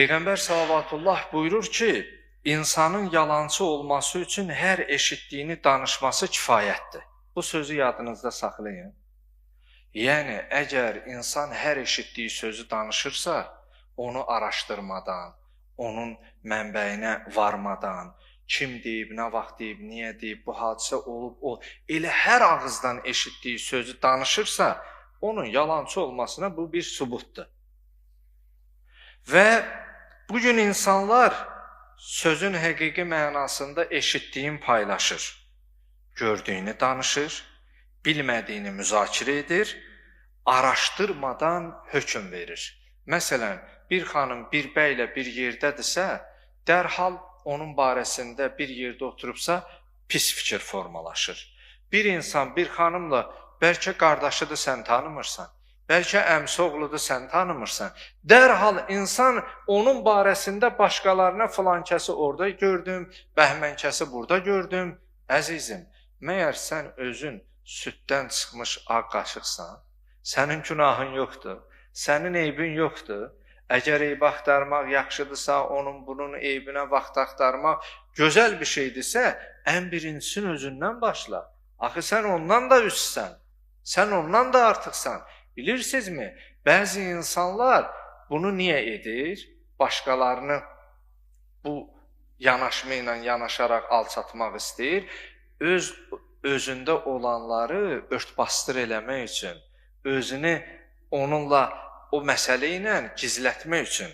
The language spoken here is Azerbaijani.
Peyğəmbər salavatullah buyurur ki, insanın yalancı olması üçün hər eşitdiyini danışması kifayətdir. Bu sözü yadınızda saxlayın. Yəni, əgər insan hər eşitdiyi sözü danışırsa, onu araşdırmadan, onun mənbəyinə varmadan, kim deyib, nə vaxt deyib, niyə deyib, bu hadisə olub, o elə hər ağızdan eşitdiyi sözü danışırsa, onun yalancı olmasına bu bir sübutdur. Və bugün insanlar sözün həqiqi mənasında eşitdiyin paylaşır, gördüyünü danışır, bilmədiyini müzakirə edir, araşdırmadan hökm verir. Məsələn, bir xanım bir bəylə bir yerdədirsə, dərhal onun barəsində bir yerdə oturubsa, pis fikir formalaşır. Bir insan bir xanımla bəlkə qardaşıdır, sən tanımırsan, bəlkə əmsi oğludur, sən tanımırsan. Dərhal insan onun barəsində başqalarına filan kəsi orada gördüm, bəhmən kəsi burada gördüm. Əzizim, məyər sən özün süddən çıxmış ağ qaşıqsan? Sənin günahın yoxdur, sənin eybin yoxdur. Əgər eyb axtarmaq yaxşıdırsa, onun bunun eybinə vaxt axtarmaq gözəl bir şeydirsə, ən birincisinin özündən başla. Axı sən ondan da üstsən, sən ondan da artıqsan. Bilirsinizmi, bəzi insanlar bunu niyə edir? Başqalarını bu yanaşma ilə yanaşaraq alçatmaq istəyir. Öz özündə olanları ört-basdır eləmək üçün, özünü onunla o məsələ ilə gizlətmək üçün.